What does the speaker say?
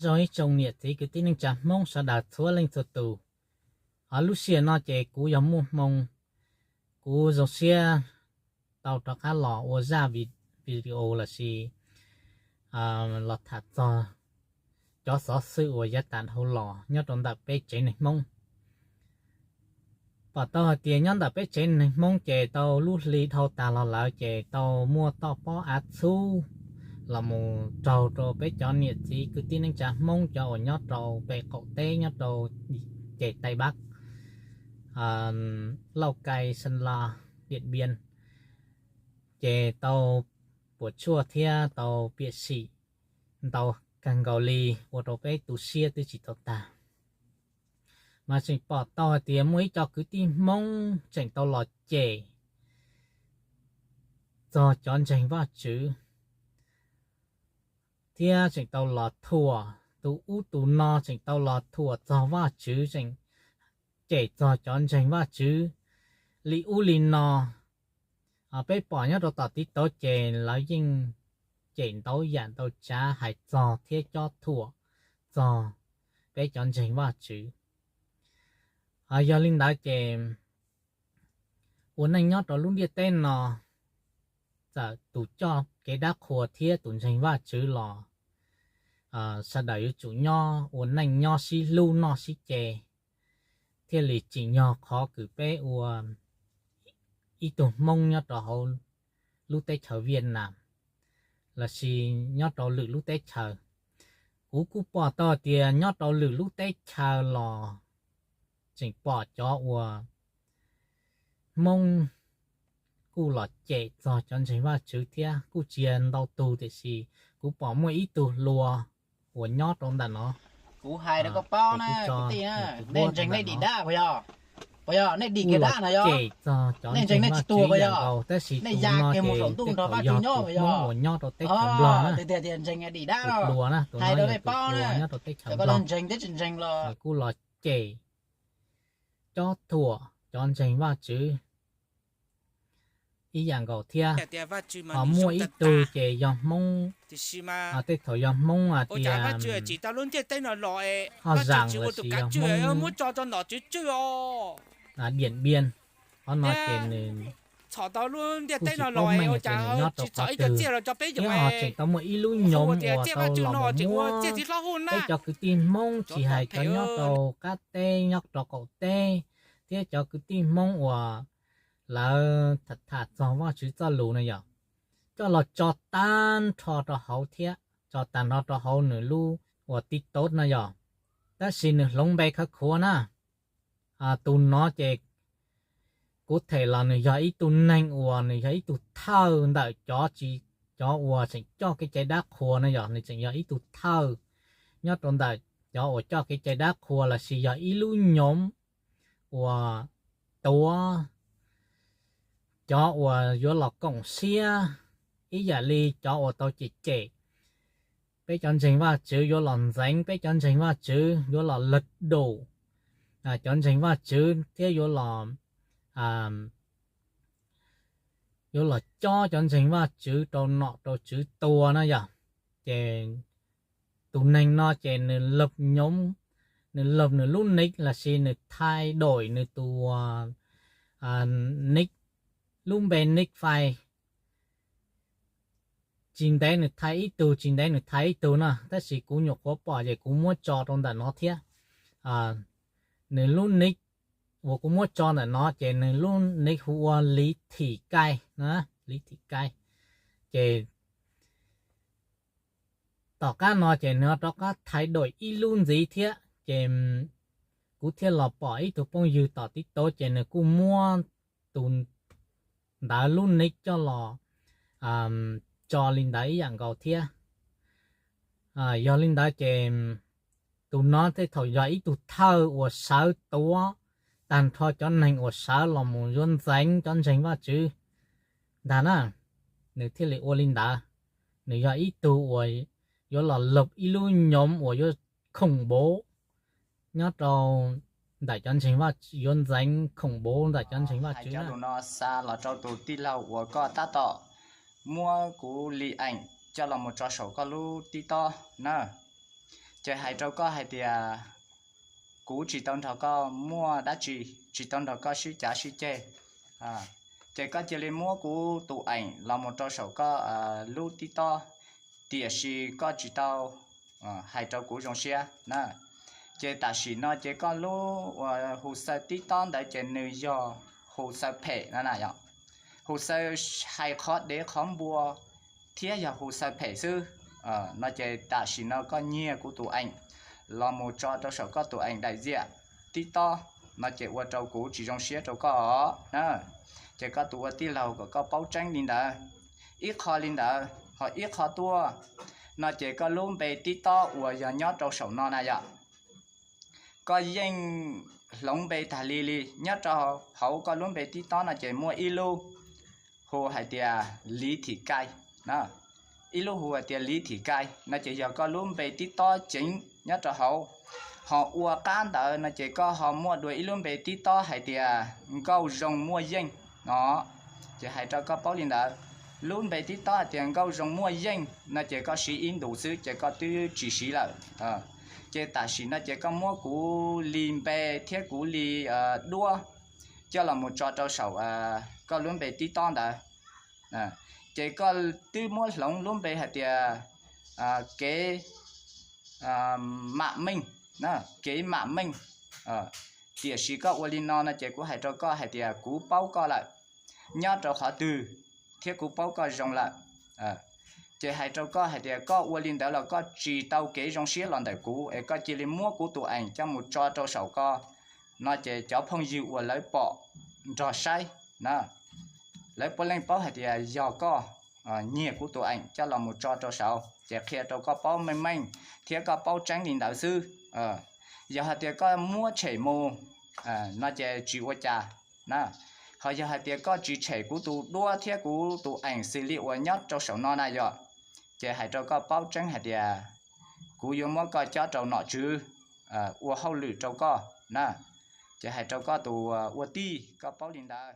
Zoo ib tsoom niam txiv kwv tij neej tsa Hmoob sawv daws txhua leej txhua tus. Hos lub sij hawm no ces kuv yog muaj hmoo, kuv zoo siab tau rov qab los ua zaj video lossis los tham txog cov xov xwm uas yav tas dhau los nyob rau ntawm peb tsev neeg Hmoob. Pom tau hais tias nyob ntawm peb tsev neeg Hmoob ces tau lub hli dhau tas los lawm ces tau muaj toj pob av txhub los mus raug rau peb cov niam txiv kwv tij neej tsa Hmoob cov uas nyob rau pem qaum teb nyob rau ces Tây Bắc, Lào Cai, Sơn La, Điện Biên, ces tau puas tsuaj thiab tau piam sim ntau kawg nkaus li, ua rau peb tu siab twb tsis tau tag. Mas tseem pom tau hais tias muaj ib co kwv tij Hmoob tseem tau los cem txog cov ntseeg Vajtswv thiab tseem tau los thuam tus ub tus no, tseem tau los thuam txog Vajtswv, tseem cem txog cov ntseeg Vajtswv li ub li no. Peb pom nyob rau tom TikTok ces lawv yeej cem ntau yam ntau tsav hais txog thiab cob thuam txog peb cov ntseeg Vajtswv. Yog li ntawd ces ua neej nyob rau lub ntiaj teb no, txawm tus coj kev dab qhuas thiab tus ntseeg Vajtswv los sawv daws yuav tsum nyob ua neej nyob sib hlub noj sib ce, thiaj li tsim nyog qhov kws peb ua ib tug Hmoob nyob rau hauv lub teb chaws Vietnam lossis nyob rau lwm lub teb chaws. Kuv kuj pom tau tias nyob rau lwm lub teb chaws los tseem pom cov uas Hmoob kuj los cem txog cov ntseeg Vajtswv thiab, kuj tsis yog ntau tug tiam sis kuv pom muaj ib tug hluas uas nyob rau ntawm no. Kuv hais rau koj paub na, nej ntseeg nej dim dab puas yog? Puas yog nej dim kiag dab no yog? Cem txog cov ntseeg Vajtswv ib yam nkaus, tab sis tus no ces tej thaum yog tus Hmoob uas nyob rau teb chaws Nplog na, tus hluas na, tus no yog tus hluas nyob rau teb chaws Nplog, kuj los cem cob thuam cov ntseeg Vajtswv ib yam nkaus thiab. Ho muaj ib tug ces yog Hmoob, tej thaum yog Hmoob hais tias ho zam lossis yog Hmoob Điện Biên, qhov no ces nws kuj tsis paub meej tias nws nyob rau qhov twg, thiab ho tseem tau muaj ib lub nyoov uas tau los mus muab peb cov kwv tij Hmoob tsis hais cov nyob rau qab teb nyob rau qaum teb thiab cov kwv tij Hmoob uas lawv tham txog Vajtswv txoj lus na yog, coj los tso tag nrho rau hauv thiab tso tag nrho rau hauv nws lub uas TikTok no yog, tab sis nws hloov npe khawv khuav na. Tus no ces kuv them los nws yog ib tug neeg uas nws yog ib tug thawj ntawm cov tsis, cov uas tseem coj kev cai dab qhuas no yog, nws tseem yog ib tug thawj nyob rau ntawm cov uas coj kev cai dab qhuas lossis yog ib lub nyoov uas tuav cov uas yuav los koom siab ib yam li cov uas tau cem cem peb cov ntseeg Vajtswv yuav los ntxeev peb cov ntseeg Vajtswv, yuav los lật đổ cov ntseeg Vajtswv thiab yuav los, yuav los cob cov ntseeg Vajtswv rau nom rau tswv tua na yog. Ces tus neeg no ces nws lawv nyoov, nws lawv nws lub nick lossis nws thay đổi nws tus nick, lub npe nick fai, tsis ntev nws thay ib tug, tsis ntev nws thay ib tug na, tab sis kuv nyuam qhuav pom ces kuv muab tso rau ntawm no thiab. Nws lub nick uas kuv muab tso ntawm no ces nws lub nick hu ua Lý Thị Cai na, Lý Thị Cai. Ces tom qab no ces nws ho rov qab thay đổi ib lub ntxiv thiab ces kuv thiaj los pom ib tug phooj ywg tom TikTok ces nws kuj muab tus ntawd lub nick coj los tso li ntawd ib yam nkaus thiab. Yog li ntawd ces tus no tej thaum yog ib tug thawj uas sawv tuav tag nrho cov neeg uas sawv los mus yuav ntxeev cov ntseeg Vajtswv ntag na. Nws thiaj li ua li ntawd. Nws yog ib tug uas yuav los lawv ib lub nyoov uas yuav khủng bố nyob rau ntawm cov ntseeg Vajtswv, yuav ntxeev khủng bố ntawm cov ntseeg Vajtswv na. Xa los rau tus tij laug uas koj tab tom muab kuv li eem coj los mus tso saum koj lub TikTok na. Ces hais rau koj hais tias kuv tsis tau nrog koj muaj dab tsi, tsis tau nrog koj sib cav sib ceg, ces koj cia li muab kuv tus eem los mus rau saum koj lub tib tob, tiam sis koj tsis tau hais rau kuv zoo siab na. Ces tam sim no ces koj lub ua hu xaw tib tob ntawd ces nws yog hu xaw phem no na yom. Hu xaw hais qhov dev qhov npua thiab yog hu xaw phem xwb. No ces tam sim no koj nyiag kuv tus eem los mus tso rau saum koj tus eem daim ziam tib tob no ces ua rau kuv tsis zoo siab rau koj os na. Ces koj tus ua tij laug kom koj paub tseeb li ntawd. Ib qho li ntawd ho ib qho tuaj no ces koj lub npe tib tob uas yog nyob rau saum no na yom, koj yeej hloov npe tag li li. Nyob rau hauv koj lub npe tib tob no ces muaj ib lub hu hais tias Liv Thim Kai, ib lub hu hais tias Liv Thim Kai no ces yog koj lub npe tib tob ceev nyob rau hauv. Ho ua qab ntawd no ces koj ho muaj dua ib lub npe tib tob hais tias Nkauj Zoo Muaj Yeej no. Ces hais rau koj paub li ntawd, lub npe tib tob hais tias Nkauj Zoo Muaj Yeej no ces koj siv ib ntus xwb ces koj twb tsis siv lawm. Ces tam sim no ces koj muab kuv li npe thiab kuv li duab coj los mus tso rau saum koj lub npe tib tob ntawd. Ces koj twb muab hloov lub npe hais tias Kev Mam Meej, Kev Mam Meej. Tiam sis koj ua li no no ces kuv hais rau koj hais tias kuv paub koj lawm, nyob rau qhov twg thiab kuv paub koj zoo lawm. Ces hais rau koj hais tias koj ua li ntawd los koj tsis tau kev zoo siab los ntawm kuv es koj cia li muab kuv tus eem coj mus tso rau saum ko no ces cov phooj ywg uas lawv pom nrog saib na, lawv puav leej paub hais tias yog koj nyiag kuv tus eem coj los mus tso rau saud ces qhia rau koj paub meej meej thiab koj paub tseeb li ntawd xwb. Yog hais tias koj muab tshem mus no ces tsis ua cas na. Ho yog hais tias koj tsis tshem kuv tus duab thiab kuv tus eem xws li uas nyob rau saum no na yom, ces hais rau koj paub tseeb hais tias kuv yuav muab koj cob rau nom tswv ua hauj lwm rau koj na. Ces hais rau koj tus ua tij koj paub li ntawd.